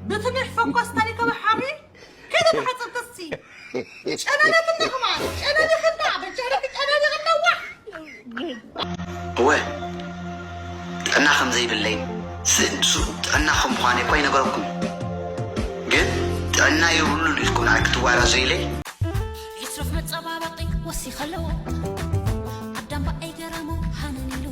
ብትንሽ ፈኳስ ታሪካዊ ሓሪ ከይተተሓጸብተሲ ጨናናትና ከማን ጨናኒኽና በጃረክ ጨናኒኽና ዋ እወ ጥዕና ከም ዘይብለይ ስእን ስኡ ጥዕና ከም ምዃነ እኳ ይነገረኩም። ግን ጥዕና የብሉን ኢልኩም ንዓይ ክትዋራዙ ኢለይ ይትረፍ መጸባበቂ ወሲኸለዎ ኣዳምባ ኣይገረሙ ሃነን ኢሉ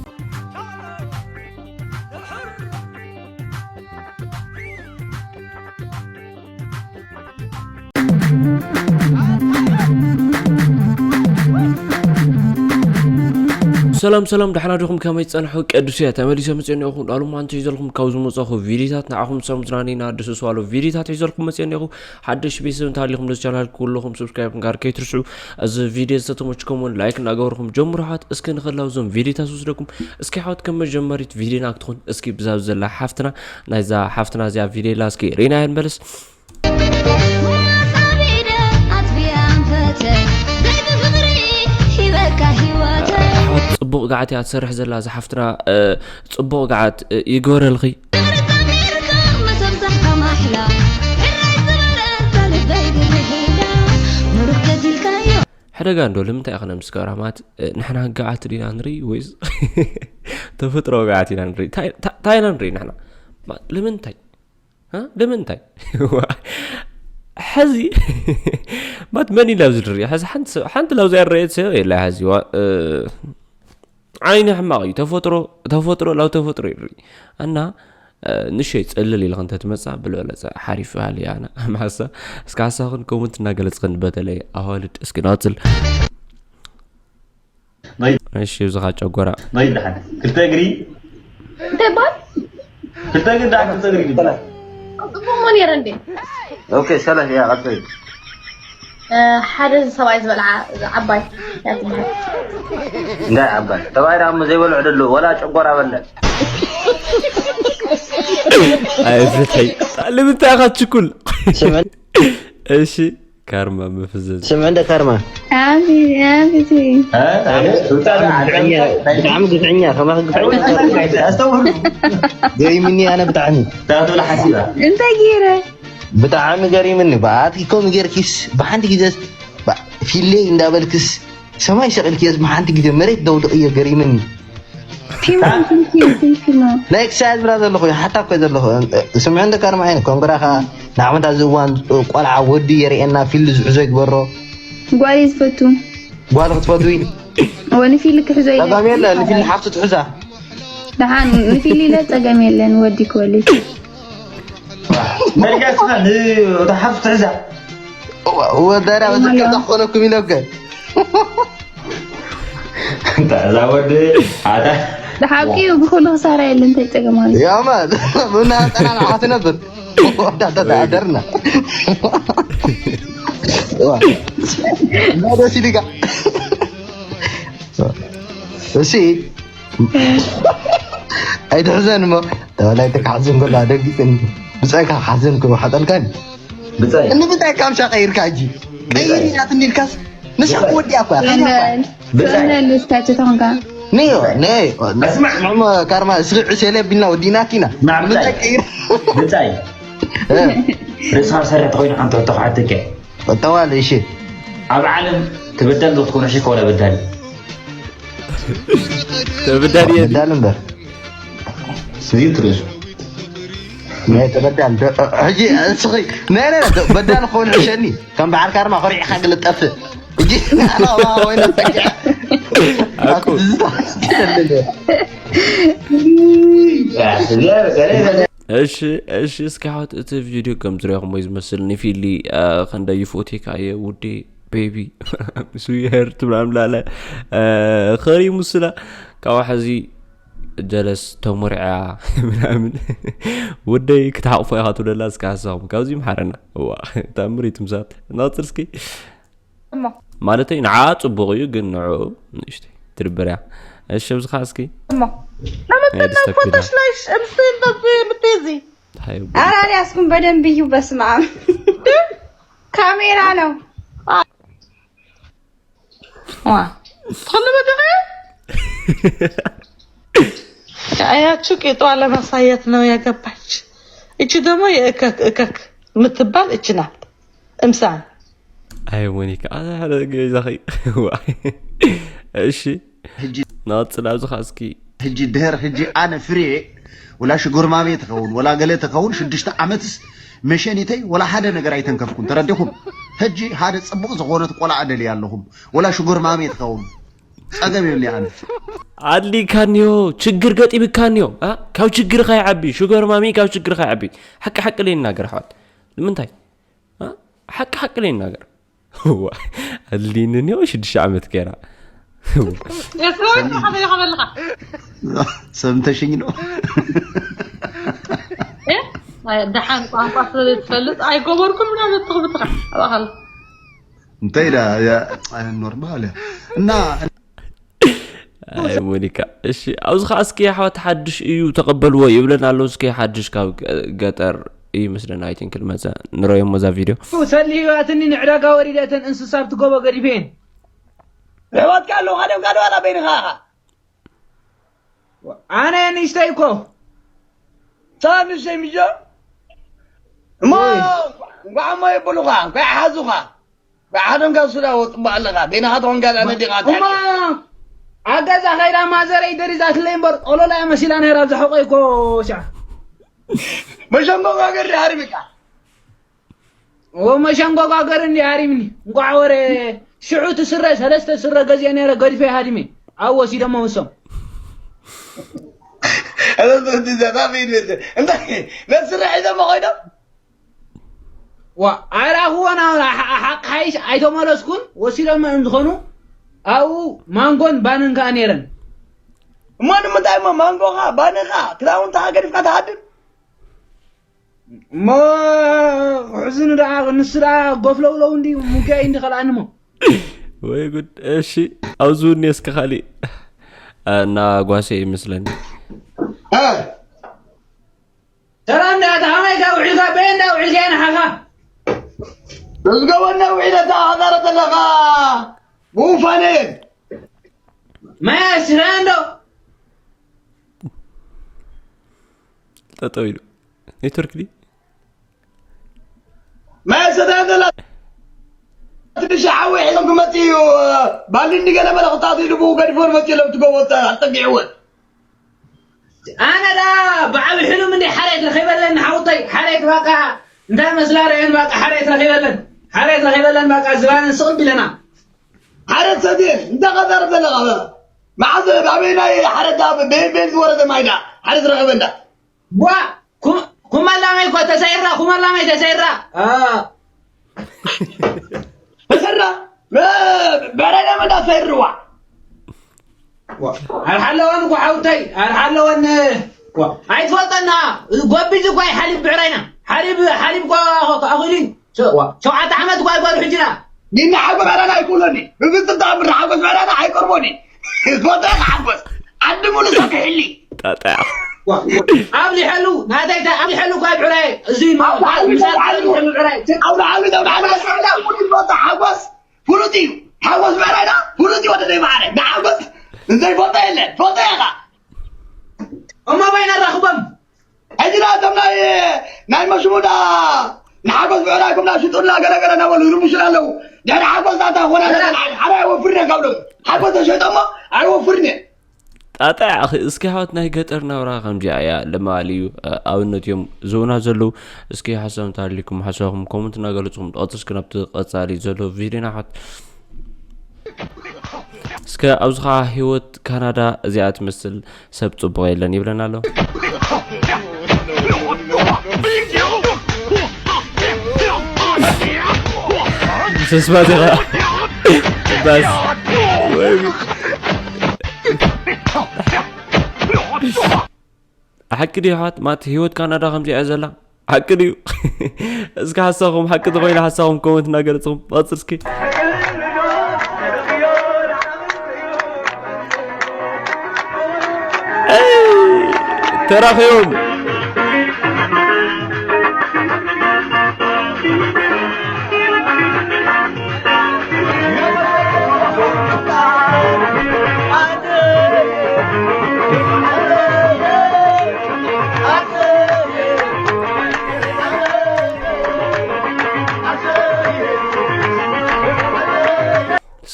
ሰላም ሰላም ዳሕና ዲኹም ከመይ ጸንሑ ቅዱስ እየ ተመሊሰ መጽኦ እኒኹ ዳሉ ማንተ ይዘልኩም ካብ ዝመጻኹ ቪዲታት ንዓኹም ሰብ ዝናኒ ናድስስ ዋሎ ቪዲታት ይዘልኩም መጽኦ እኒኹ ሓደሽ ቤተሰብ እንተሃሊኹም ነዚ ቻናል ኩልኹም subscribe ምግባር ከይትርስዑ እዚ ቪዲዮ ዝተተመችኩም እውን like እናገበርኩም ጀምሩ ሓት እስኪ ንኸላው ዞም ቪዲታት ዝወስደኩም እስኪ ሓት ከም መጀመሪት ቪዲዮና ክትኾን እስኪ ብዛብ ዘላ ሓፍትና ናይዛ ሓፍትና እዚኣ ቪዲዮ ላ እስኪ ሪና ንመለስ ጽቡቕ ጋዕት እያ ትሰርሕ ዘላ እዛ ሓፍትና ጽቡቕ ጋዓት ይግበረልኺ ሕደጋ እንዶ ልምንታይ ኢኽነ ምስ ገራማት ንሕና ጋዓት ዲና ንርኢ ወይስ ተፈጥሮ ጋዓት ኢና ንርኢ ታይ ኢና ንርኢ ንሕና ልምንታይ ንምንታይ ሕዚ ባት መን ኢላ ኣብዚ ንርኢ ሕዚ ሓንቲ ላብዚ ያረየት ሰብ የላ ሕዚ ዓይኒ ሕማቕ እዩ ተፈጥሮ ተፈጥሮ ላብ ተፈጥሮ ይርኢ እና ንሸይ ጽልል ኢልክ እንተ ትመጻ ብልበለጸ ሓሪፍ ይበሃል እያ ኣነ ማሳ እስካ ሓሳኽን ኮመንት እናገለጽክን በተለይ ኣዋልድ እስኪ ንቐጽል እሺ ብዝኻ ጨጎራ ናይ ደሓን ክልተ እግሪ እንታይ ባል ክልተ እግሪ ደሓን ክልተ እግሪ ይበላል ጽቡቅ ሞ ነይረ እንዴ ኦኬ ሰላም ያ ቀጥይ ሓደ ሰብኣይ ዝበልዓ ዓባይ እንታይ ዓባይ ተባይ ዳሞ ዘይበልዑ ደሎ ወላ ጨጎራ በለ ኣይፍትሐይ ልምንታይ ኢኻ ትችኩል እሺ ካርማ መፍዘዝ ስምዕ እንደ ካርማ ኣቤት ኣቤት ብጣዕሚ ግፍዕኛ ከማኺ ግፍዕኛ ገሪምኒ ኣነ ብጣዕሚ እንታይ ገይረ ብጣዕሚ ገሪምኒ ብኣትኪ ከምኡ ጌርኪስ ብሓንቲ ግዜስ ፊለይ እንዳበልክስ ሰማይ ሸቂልክየስ ብሓንቲ ግዜ መሬት ደውድቕዮ ገሪምኒ ናይ ክሳያ ዝብላ ዘለኹ ሓታ ኮ ዘለኹ ስምዑ እንደ ካርማ ዓይነ ኮንግራ ከኣ ንዓመት ኣብዚ እዋን ቆልዓ ወዲ የርእየና ፊልድ ዝሕዞ ይግበሮ ጓል እዩ ዝፈቱ ጓል ክትፈትዊ ወ ንፊልድ ክሕዞ ኢለ ጸገም የለ ንፊልድ ሓፍቱ ትሕዛ ደሓን ንፊልድ ኢለ ጸገም የለን ወዲ ክወልድ መልጋስኻ ንሓፍቱ ትሕዛ ወዳዳ በዚ ከዛ ክኾነኩም ኢለከ እዛ ወዲ ኣታ ብሓቂ ብኩሉ ክሳራ የለ እንታይ ጸገም ኣሎ ያማ ምና ጠና ንዓት ነብር ወዳዳ ተኣደርና ደስ ኢልካ እሺ ኣይትሕዘን እሞ ተበላይተ ክሓዝን ከሎ ኣደጊፅን ብፀይካ ክሓዝን ክወሓጠልካን ብፀይ እንብታይ ካብ ሻ ቀይርካ እጂ ቀይር ኢላትኒ ኢልካስ ንሻ ክወዲኣ እኳ ንስካቸ ተኾንካ ንዮ ነይ እስማዕ ካርማ እስሪ ዕሴለ ቢልና ወዲናኪና ብፀይ ብፀይ ርእስኻ ሰርሕ ተኮይኑ ሓንቲ ሕቶ ክሓተከ ጠዋል እሺ ኣብ ዓለም ትበደል ዶ ትኮነ ሺ ኮነ በዳል ተበዳል እየ በዳል እምበር ስዩ ትርእሱ ናይ ተበዳል ሕጂ እስኺ ናይ ናይ በዳል ክኸውን ሕሸኒ ከም በዓል ካርማ ኮሪዕካ ግልጠፍ ሕጂ ኣና ወይና ተኪዐ ኣኩ እሺ እሺ እስኪ ሓወት እቲ ቪድዮ ከም ዝሪኹሞ ዝመስል ንፊሊ ክንደይ ይፎቴካ እየ ውዴ ቤቢ ስዊሄርት ምናምን ላለ ኸሪሙ ስላ ካብ ሕዚ ጀለስ ተሞሪዓ ምናምን ውደይ ክትሓቕፎ ኢኻ ትብለላ እስከ ሓሳኹም ካብዚ ምሓረና እዋ ታምር ይትምሳት ናፅር እስኪ እሞ ማለተይ ንዓ ፅቡቕ እዩ ግን ንዑ ንእሽተይ ትድብር እያ እሺ ኣብዚ ከዓ እስኪ እሞ ለመጠና ፎቶሽ ላይ ምስል በብ ምትዚ ታይ ኧረ አልያዝኩም በደንብ እዩ በስመ አብ ካሜራ ነው ዋ ትኸልበ ድኸ ያያችሁ ቂጧ ለማሳየት ነው ያገባች እቺ ደግሞ የእከክ እከክ የምትባል እቺ ናት። እምሳን ኣይ ሞኒካ ኣዛ ሓደ ገዛኺ ዋይ። እሺ ሕጂ ንቐፅል ኣብዚ ኸዓ እስኪ ሕጂ ድሕር ሕጂ ኣነ ፍሬ ወላ ሽጎርማሜ ትኸውን ወላ ገለ ትኸውን ሽዱሽተ ዓመትስ መሸኒተይ ወላ ሓደ ነገር ኣይተንከፍኩን። ተረዲኹም? ሕጂ ሓደ ጽቡቕ ዝኾነት ቆልዓ ደልያ ኣለኹም። ወላ ሽጎርማሜ ትኸውን ጸገም የብለይ ኣነ። ኣድሊካኒዮ ችግር ገጢምካኒዮ ኣ? ካብ ችግርካ ይዓቢ ሽጎርማሚ ካብ ችግርካ ይዓቢ። ሓቂ ሓቂ ለይናገር ኣሕዋት ንምንታይ ኣ? ሓቂ ሓቂ ለይናገር ኣድሊንኒዮ ሽዱሽተ ዓመት ገይራ የስራዊት ንሓፈ ይኸበልኻ ሰምተሽኝ ነው። ደሓን ቋንቋ ስለዘይትፈልጥ ኣይገበርኩን ምናምን ትኽብትኻ ኣባኻል እንታይ ኢላ ኖርማል እና ኣይ ሞኒካ እሺ ኣብዚ ከዓ እስኪ ኣሕዋት ሓድሽ እዩ ተቐበልዎ ይብለን ኣሎ እስኪ ሓድሽ ካብ ገጠር እዩ ምስለና ኣይቲንክ ልመፀ ንረዮ ሞዛ ቪድዮ ሰሊ ህይወትኒ ንዕዳጋ ወሪደ እተን እንስሳ ኣብቲ ጎቦ ገዲፈን ኣሕዋትካ ኣለውካ ደምካ ዶ ዋላ በይንኻ ኢኻ ኣነ ንእሽተይ እኮ ሳብ ንእሽተይ ምጆ እሞ እንኳዕ እሞ የብሉኻ እንኳዕ ሓዙኻ እንኳዕ ሓደምካ ሱዳ ወፅባ ኣለኻ በይንኻ ትኾንካ ዳ ነዲኻ እሞ ኣብ ገዛ ከይዳ ማዘረይ ደሪዛትለይ እምበር ጦሎላ እያ መሲላ ነይራ ኣብ ዝሐቆይ እኮ ሻ መሸንጎ ጋገር ሃርምካ ወመሸንጎ ጋገር እንዲ ሃሪምኒ እንኳዕ ወረ ሽዑ እቲ ስረ ሰለስተ ስረ ገዚአ ነይረ ገዲፈ ሃዲመ ኣብ ወሲደሞ ምሶም እንታይ ነስረ ሒዘሞ ኮይኖም ዋ ኣይራኽዎን ሓቂ ሓይሽ ኣይተመለስኩን ወሲዶም እዮም ዝኾኑ ኣብኡ ማንጎን ባንን ከዓ ነይረን እሞ ንምንታይ እሞ ማንጎኻ ባንኻ ክዳውንትኻ ገዲፍካ ትሃድም እሞ ክሕዝኑ ደኣ ንሱ ደኣ ጎፍለውለው እንዲ ሙጊያ እንዲ ከልኣኒ እሞ ወይ ጉድ እሺ ኣብዚ እውን እስከ ካሊእ እና ጓሴ ይመስለኒ ሰላም ዳ ተሃማይ ካብ ውዒልካ በየን ዳ ውዒልካ የንሓኻ መዝገቦ ነዊሕ ኢለካ ሃዛረ ዘለኻ ብውፋኔ ማያ ስራንዶ ጠጠው ኢሉ ኔትወርክ ዲ ማያ ሰዳን ዘላ ትንሽ ሓዊ ሒዞም ክመፅ እዩ ባሊ እንዲገለ መለኽታት ኢሉ ብኡ ገዲፎን መፂ ኢሎም ትገቦ ኣፀጊዕወን ኣነ ዳ ብዓብ ሕሉም እንዲ ሓሬት ረኺበለን ሓውተይ ሓሬት ባቃ እንታይ መስላ ረአን ባቃ ሓሬት ረኺበለን ሓሬት ረኺበለን ባቃ ዝባነን ስቕ ቢለና ሓሬት ሰትየን እንታይ ቀዛረብ ዘለኻ መዓዝ ኣበይ ናይ ሓሬት ዳ በየን በየን ዝወረደ ማይ ዳ ሓሬት ረኺበን ዳ ቧ ኩመላመይ እኮ ተሰይራ ኩመላመይ ተሰይራ ተሰራ በረዳ መዳ ሰይርዋ ኣልሓለወን እኮ ሓውተይ ኣልሓለወን ኣይትፈልጠና ጎቢዝ እኳ ሓሊብ ብዕራይና ሓሊብ ሓሊብ እኳ ኣኹልን ሸውዓተ ዓመት እኳ ይጓዱ ሕጅና ዲና ሓጎስ ዕራና ኣይኮሎኒ ብብፅብጣ ብር ሓጎስ ዕራና ኣይቀርቦኒ ዝወጣ ሓጎስ ዓዲ ሙሉ ሰብ ይሕሊ ጣጣያ ኣብሊሐሉ ናተይ ኣብሊሐሉ እኳ ብዕራይ እዚ ኣብልዓሉ ተብልዓሉ ዝወጣ ሓጎስ ፍሉጥ እዩ ሓጎስ ብዕራይና ፍሉጥ እዩ ወደ ዘይማዕረ ንሓጎስ ዘይፈልጦ የለን ፈልጦ ኢኻ እሞ በይና ራኽቦም ሕጂ ዳ እቶም ናይ ናይ መሽሙዳ ንሓጎስ ብዕራይኩም ዳ ሽጡልና ገለገለ ነበሉ ይርብሹና ኣለዉ ድሕሪ ሓጎስ ዳታ ኮና ሓደ ኣይወፍርነ ካብሎም ሓጎስ ተሸጠሞ ኣይወፍርነ ጣጣ ያኺ እስኪ ሃወት ናይ ገጠር ናብራ ከምዚኣ እያ ልማል እዩ ኣብነት እዮም ዝህቡና ዘለዉ እስኪ ሓሳብ እንተሃልይኩም ሓሳብኩም ኮመንት እናገለፅኩም ትቐፅል እስኪ ናብቲ ቀፃሊ ዘሎ ቪድዮና ሓት እስከ ኣብዚ ከዓ ህይወት ካናዳ እዚኣ ትመስል ሰብ ፅቡቕ የለን ይብለና ኣሎ ስስባት ኢኻ ባስ ሓቂ ድዩ ኣሕዋት ማት ህይወት ካናዳ ከምዚኣ እያ ዘላ ሓቂ ድዩ እስኪ ሓሳኹም ሓቂ ተኮይነ ሓሳኹም ኮመንት እናገለፅኹም ቀፅል እስኪ ተራኺቦም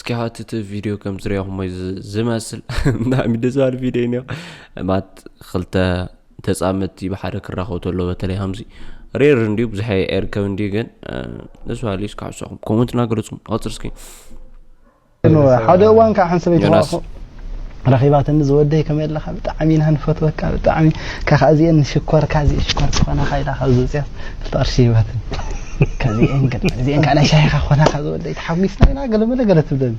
እስኪ ሓትት ቪድዮ ከም ዝሪኦ ክሞ ዝመስል ብጣዕሚ ደስ ባል ቪድዮ እዩ። ማት ክልተ ተፃመድቲ ብሓደ ክራኸቡ ተሎ በተለይ ከምዚ ሬር እንዲዩ ብዙሕ ኤር ከም እንዲዩ ግን ደስ ባል እዩ። እስኪ ሓሳኹም ኮመንት እናገለፁ ኣፅር እስኪ ሓደ እዋን ከዓ ሓንቲ ሰበይቲ ረኺባትኒ፣ ዝወደይ ከመይ ኣለኻ፣ ብጣዕሚ ኢና ንፈትወካ፣ ብጣዕሚ ካኻ እዚአን ሽኮርካ እዚአ ሽኮር ዝኾናኻ ኢላ ካብ ዝውፅያ ክልተ ቅርሺ ሂባትኒ። ከዚአን ግን እዚአን ከዓ ናይ ሻሂኻ ክኾናኻ ዝወደይ ተሓጒስና ኢና ገለመለ ገለ ትብለኒ።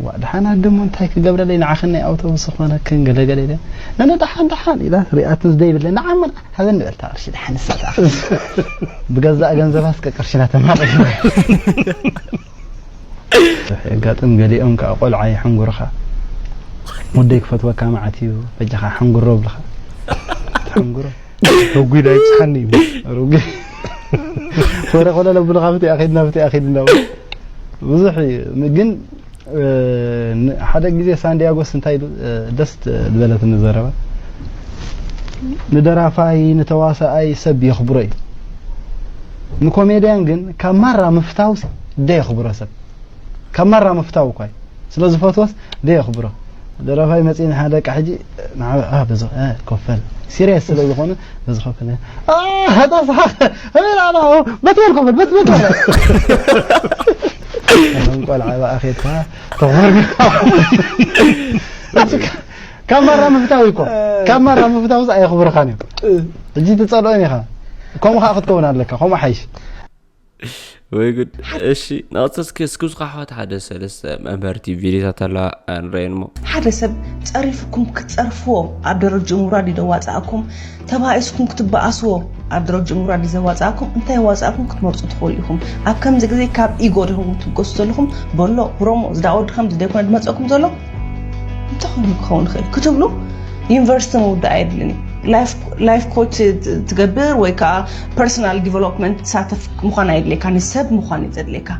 ዋ ድሓን ኣደሞ እንታይ ክገብረለይ ንዓኽን ናይ ኣውቶቡስ ዝኾነክን ገለገለ ኢለ ነነ ደሓን ደሓን ኢላ ሪኣትን ዝደይብለ ንዓመ ሃበኒ በልታ ቅርሺ ደሓን ንሳ ብገዛእ ገንዘባ እስከ ቅርሽና ተማቒ የጋጥም። ገሊኦም ከዓ ቆልዓ ይሕንጉርኻ፣ ወደይ ክፈትወካ መዓት እዩ፣ በጃኻ ሕንጉሮ ብልኻ። ትሕንጉሮ። ርጉድ ኣይብፅሓኒ እዩ። ርጉድ። ወረ ቆለ ለብልኻ ብቲ ኣኺድና ብቲ ኣኺድና ብዙሕ እዩ። ግን ሓደ ግዜ ሳንዲያጎስ እንታይ ኢሉ ደስ ዝበለትኒ ዘረባ፣ ንደራፋይ ንተዋሳኣይ ሰብ የኽብሮ እዩ፣ ንኮሜድያን ግን ካብ ማራ ምፍታው ደየኽብሮ ሰብ ካብ ማራ ምፍታው እኳ እዩ። ስለ ዝፈትወስ ደየኽብሮ። ደራፋይ መፂ ንሓደ ቃ ሕጂ ንዓ- አ፣ በዚ እ፣ ኮፈል ሲሪየስ ስለ ዝኾነ በዚ ኮፈል እ፣ አ፣ ሃታ ሰሓ እ፣ ላ፣ ላ፣ ኦ፣ በትበል ኮፈል በትበል ላ። ከም ቆልዓ ብኣ ኬድካ ተኾርካ ካብ ማራ ምፍታው እኮ ካብ ማራ ምፍታው ኣየኽብርኻን እዩ። ሕጂ ትፀልኦን ኢኻ። ከምኡ ከዓ ክትከውን ኣለካ። ከምኡ ሓይሽ። ወይ ጉድ። እሺ ናቕፀ እስኪ እስኪ ብዙ ኣሕዋት ሓደ ሰለስተ መምሀርቲ ቪዲዮታት ኣለዋ ንረአን እሞ ሓደ ሰብ ጸሪፍኩም ክትጸርፍዎ ኣብ ደረጅኡ ምውራድ እዩ ዘዋጽኣኩም። ተባኢስኩም ክትበኣስዎ ኣብ ደረጅኡ ምውራድ እዩ ዘዋጽኣኩም። እንታይ የዋጽኣኩም ክትመርጹ ትኽእሉ ኢኹም። ኣብ ከምዚ ግዜ ካብ ኢጎ ዲኹም ትብገሱ ዘለኹም? በሎ፣ ብሮሞ፣ ዝዳ ወዲ ከምዚ ዘይኮነ ዝመጸኩም ዘሎ? እንታይ ኮይኑ ክኸውን ይኽእል ክትብሉ ዩኒቨርሲቲ ምውዳእ ኣየድልን እዩ። ላይፍ ኮች ትገብር ወይ ከዓ ፐርሰናል ዲቨሎፕመንት ትሳተፍ ምዃን ኣየድልየካ፣ ንሰብ ምዃን እዩ ዘድልየካ።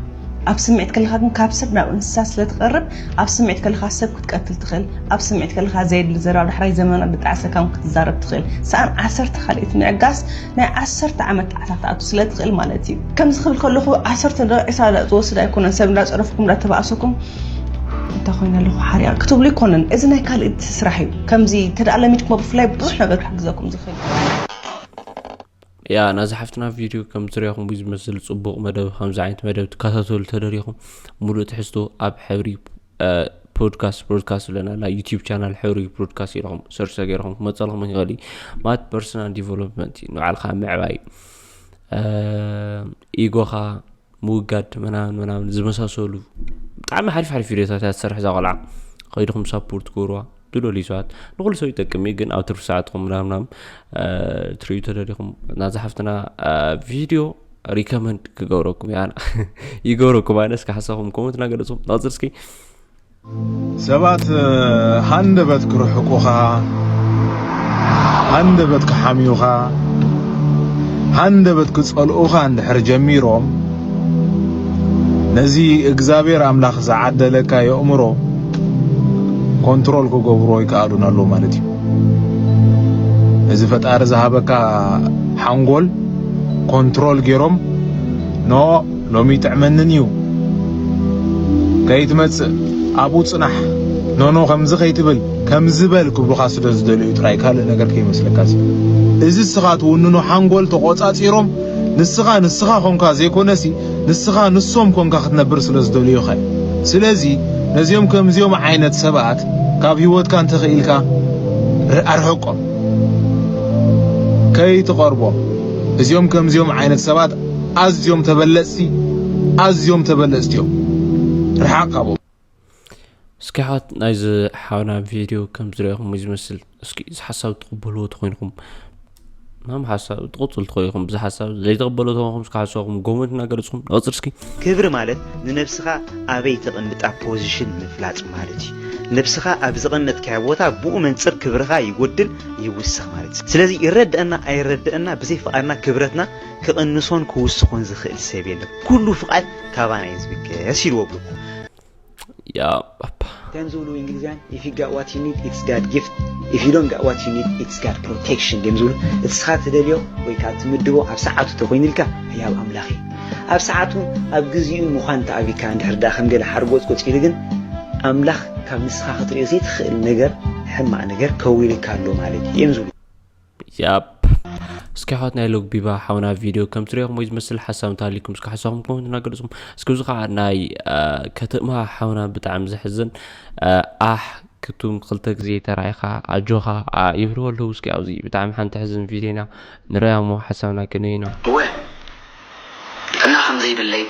ኣብ ስምዒት ከለኻ ግን ካብ ሰብ ናብ እንስሳ ስለ ትቐርብ፣ ኣብ ስምዒት ከለኻ ሰብ ክትቀትል ትኽእል፣ ኣብ ስምዒት ከለኻ ዘየድሊ ዘረባ ዳሕራይ ዘመናት ዝጠዓሰካ እውን ክትዛረብ ትኽእል። ሰኣን ዓሰርተ ካልኢት ምዕጋስ ናይ ዓሰርተ ዓመት ጣዕሳ ክትኣቱ ስለ ትኽእል ማለት እዩ። ከምዚ ክብል ከለኹ ዓሰርተ ዶ ዒስራ ዶ ዝወስድ ኣይኮነን፣ ሰብ እንዳጸረፍኩም እንዳተባእሰኩም እንታይ ኮይነ ኣለኹ ሓርያ ክትብሉ ኣይኮነን። እዚ ናይ ካልእ ስራሕ እዩ። ከምዚ ተደኣ ለሚድኩሞ ብፍላይ ብዙሕ ነገር ክሕግዘኩም ዝኽእል። ያ ናዚ ሓፍትና ቪድዮ ከም ዝሪኹም ዝመስል ጽቡቕ መደብ። ከምዚ ዓይነት መደብ ትከታተሉ ተደሪኹም ሙሉእ ትሕዝቶ ኣብ ሕብሪ ፖድካስት ብሮድካስት ብለና ና ዩቲዩብ ቻናል ሕብሪ ብሮድካስት ኢልኹም ሰርች ተገይርኹም ክመፀልኹም ይኽእል እዩ። ማለት ፐርሰናል ዲቨሎፕመንት እዩ፣ ንባዕልኻ ምዕባይ፣ ኢጎኻ ምውጋድ ምናምን ምናምን ዝመሳሰሉ ብጣዕሚ ሓሪፍ ሓሪፍ ቪዲዮታት እያ ትሰርሕ እዛ ቆልዓ። ከይድኹም ሳፖርት ክገብርዋ ትደልዩ ሰባት፣ ንኹሉ ሰብ ይጠቅም እዩ፣ ግን ኣብ ትርፊ ሰዓትኩም ምናምን ምናምን ትርእዩ ተደሊኹም ናዛ ሓፍትና ቪድዮ ሪከመንድ ክገብረኩም እያ። ይገብረኩም ኣነ እስከ ሓሳብኩም ኮመንት እናገለፅኩም ናፅር እስኪ ሰባት ሃንደበት ክርሕቁኻ፣ ሃንደበት ክሓምዩኻ፣ ሃንደበት ክጸልኡኻ እንድሕር ጀሚሮም፣ ነዚ እግዚኣብሔር ኣምላኽ ዝዓደለካ የእምሮ ኮንትሮል ክገብርዎ ይከኣሉን ኣለዉ ማለት እዩ። ነዚ ፈጣሪ ዝሃበካ ሓንጎል ኮንትሮል ገይሮም፣ ኖ ሎሚ ይጥዕመንን እዩ፣ ከይትመጽእ ኣብኡ ጽናሕ፣ ኖኖ ከምዚ ከይትብል፣ ከምዚ በል ክብሉኻ ስለ ዝደልዩ ጥራይ ካልእ ነገር ከይመስለካ። እዚ እዚ ንስኻ ትውንኖ ሓንጎል ተቖጻጺሮም ንስኻ ንስኻ ኮንካ ዘይኮነሲ ንስኻ ንሶም ኮንካ ክትነብር ስለ ዝደልዩኻ እዩ። ስለዚ ነዚኦም ከምዚኦም ዓይነት ሰባት ካብ ህይወትካ እንተኽኢልካ ር- ኣርሕቆም፣ ከይትቐርቦም። እዚኦም ከምዚኦም ዓይነት ሰባት ኣዝዮም ተበለጽቲ ኣዝዮም ተበለጽቲ እዮም። ርሓቕ ካብኦም። እስኪ ሓት ናይዚ ሓውና ቪድዮ ከም ዝረኹም ዝመስል እስኪ እዚ ሓሳብ ትቕበልዎ ተኾይንኩም ናም ሓሳብ ትቕጽል ትኾይኹም ብዚ ሓሳብ ዘይተቕበሎ ተኾይኹም እስኪ ሓሳብኩም ጎመንት እናገለጽኩም ንቐጽል እስኪ። ክብሪ ማለት ንነብስኻ ኣበይ ተቐምጣ ፖዚሽን ምፍላጥ ማለት እዩ። ነብስኻ ኣብ ዘቐመጥካዮ ቦታ ብኡ መንጽር ክብርኻ ይጎድል ይውስኽ ማለት እዩ። ስለዚ ይረድአና ኣይረድአና ብዘይ ፍቓድና ክብረትና ክቕንሶን ክውስኾን ዝኽእል ሰብ የለን። ኩሉ ፍቓድ ካባና እዩ ዝብገስ ኢልዎ ብልኩ። ያ ባባ ከምዚ ብሉ እንግሊዝያን if you got what you need it's God gift, if you don't got what you need it's God protection ድም ዝብሉ። እቲ ስኻ ትደልዮ ወይ ከዓ ትምድቦ ኣብ ሰዓቱ ተኮይኑልካ ህያብ ኣምላኽ እዩ። ኣብ ሰዓቱ ኣብ ግዚኡ ምዃን ተኣቢካ እንድሕር ደኣ ከም ገለ ሓርጎጽጎጽ ኢሉ ግን ኣምላኽ ካብ ንስኻ ክትሪኦ ዘይትኽእል ነገር ሕማቕ ነገር ከዊልካ ኣሎ ማለት እዩ እዮም ዝብሉ። ያፕ እስኪ ሓወት ናይ ሎግ ቢባ ሓውና ቪድዮ ከም ትሪኦኹም ወይ ዝመስል ሓሳብ እንተሃሊኩም እስኪ ሓሳብኩም ኮመንት እናገለፅኩም እስኪ እዚ ከዓ ናይ ከተማ ሓውና ብጣዕሚ ዘሕዝን ኣሕ ክቱም ክልተ ግዜ ተራኢኻ ኣጆኻ ይብልዎ ኣለዉ እስኪ ኣብዚ ብጣዕሚ ሓንቲ ሕዝን ቪድዮና ንረያ እሞ ሓሳብና ክንህና እወ ጥዕና ከም ዘይብለይ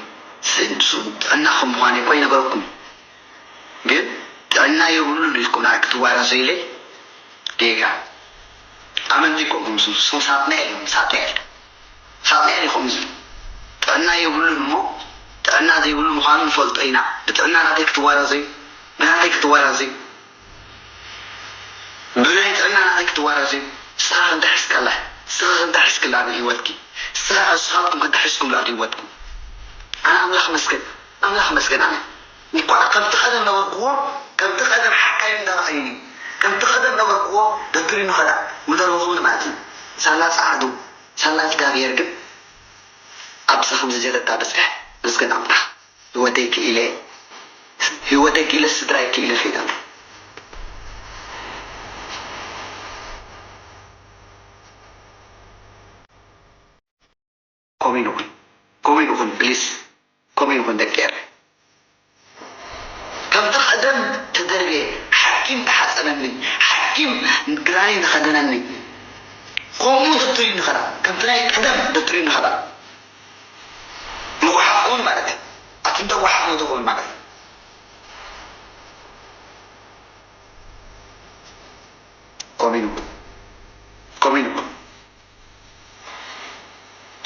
ስእንሱ ጥዕና ከም ምዃነይ እኮ ይነገረኩም ግን ጥዕና የብሉን ኢልኩም ንዓይ ክትዋረሱ ኢለ ጌጋ ኣመንቲ ኮንኩም ስም ሳጥናኤል እዮም ሳጥናኤል ሳጥናኤል ኢኹም እዚ ጥዕና የብሉን እሞ ጥዕና ዘይብሉ ምዃኑ ንፈልጦ ኢና ብጥዕና ናተይ ክትዋረሱ እዩ ብናተይ ክትዋረሱ እዩ ብናይ ጥዕና ናተይ ክትዋረሱ እዩ ንስኻ ክንተ ሒዝካላ ንስኻ ክንተ ሒዝክላ ንህይወትኪ ንስኻ ንስኻትኩም ክንተ ሒዝኩምላ ንህይወትኩም ኣነ ኣምላኽ መስገን ኣምላኽ መስገን ኣነ እንኳዕ ከምቲ ቀደም ነበርክዎ ከምቲ ቀደም ሓካይም እንዳረኣዩኒ ከምቲ ቀደም ነበርክዎ ደብሪ ንኸዳ ምደረኹኒ ማለት እዩ ሳላ ፃዕዱ ሳላ እግዚኣብሔር ግን ኣብዛ ከምዚ ዘለታ በፅሕ መስገን ኣምላኽ ህይወተይ ክኢለ ህይወተይ ክኢለ ስድራይ ክኢለ ከይደ ከምኡ ኢልኩም ከምኡ ኢልኩም ፕሊስ ከምኡ ኢልኩም ደቂ ኤረ ከምቲ ቀደም ተደርብየ ሓኪም ተሓፀበኒ ሓኪም ክዳነይ ተኸደነኒ ከምኡ ደትሪ ንኸዳ ከምቲ ናይ ቀደም ደትሪ ንኸዳ ምጉሓፍ ክውን ማለት እዩ ኣቲ እንተጓሓፍ ንትኸውን ማለት እዩ ኮሚኑ ኮሚኑ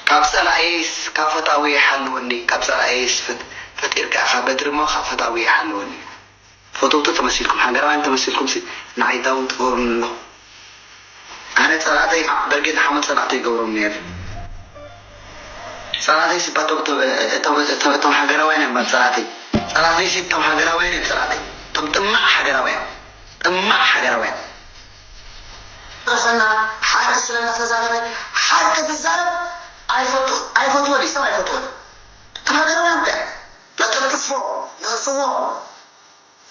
ካብ ጸላእየይስ ካብ ፈታዊ ይሓልወኒ ካብ ጸላእየይስ ፈጢርካ ኢኻ በትሪ እሞ ካብ ፈታዊ ይሓልወኒ ፈተውቲ ተመሲልኩም ሃገራውያን ተመሲልኩም ሲ ንዓይ ዳውን ትገብሩኒ ኣለኹ ኣነ ጸላእተይ በርጌድ ሓመድ ጸላእተይ ይገብሮም ነይሩ ጸላእተይ ሲ እቶም ሃገራውያን እዮም ጸላእተይ ጸላእተይ ሲ እቶም ሃገራውያን እዮም ጸላእተይ እቶም ጥማዕ ሃገራውያን ጥማዕ ሃገራውያን ርእሰና ሓቂ ስለ እናተዛረበ ሓቂ ትዛረብ ኣይፈቱ ኣይፈትወን እዩ ሰብ ኣይፈትወን ተሃገርና እኮ ነተጥፎ ነጽዎ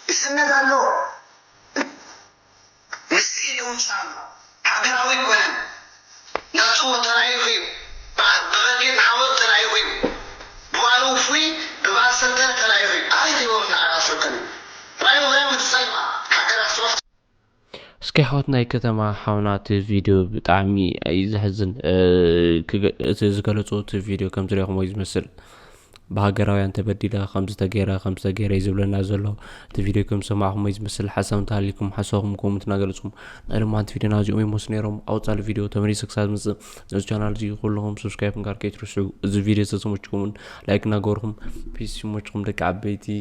ይስነድ ኣሎ ምስጢር ይውጻሉ ሃገራዊ ይኮነን ነጽዎ ተራይኹ እዩ ብበጌት ሓወት ተራይኹ እዩ ብዋሉ ውፉይ ብባል ሰልጠነ ተራይኹ እዩ ኣይ ዘይወርና ኣራ ሰልጠነ ራይ ወራይ ምትጸልማ ሃገር ኣስዋፍ እስኪ ኣሕዋት ናይ ከተማ ሓውና እቲ ቪድዮ ብጣዕሚ እዩ ዘሕዝን እቲ ዝገለፆ እቲ ቪድዮ ከም ዝሪኹም ወይ ዝመስል ብሃገራውያን ተበዲለ ከምዚ ተገይረ ከምዚ ተገይረ እዩ ዝብለና ዘሎ እቲ ቪድዮ ከም ዝሰማዕኹም ወይ ዝመስል ሓሳብ እንተሃሊኩም ሓሳብኩም ኮመንት እናገለፅኩም ናይ ሎማንቲ ቪድዮና እዚኦም ይመስሉ ነይሮም ኣብ ፃሊ ቪድዮ ተመሊሰ ክሳብ ዝመፅእ ነዚ ቻናል እዚ ኩልኹም ሰብስክራይብ ምግባር ከይትርስዑ እዚ ቪድዮ ዝተመችኩምን ላይክ እናገበርኩም ፒስ ይመችኩም ደቂ ዓበይቲ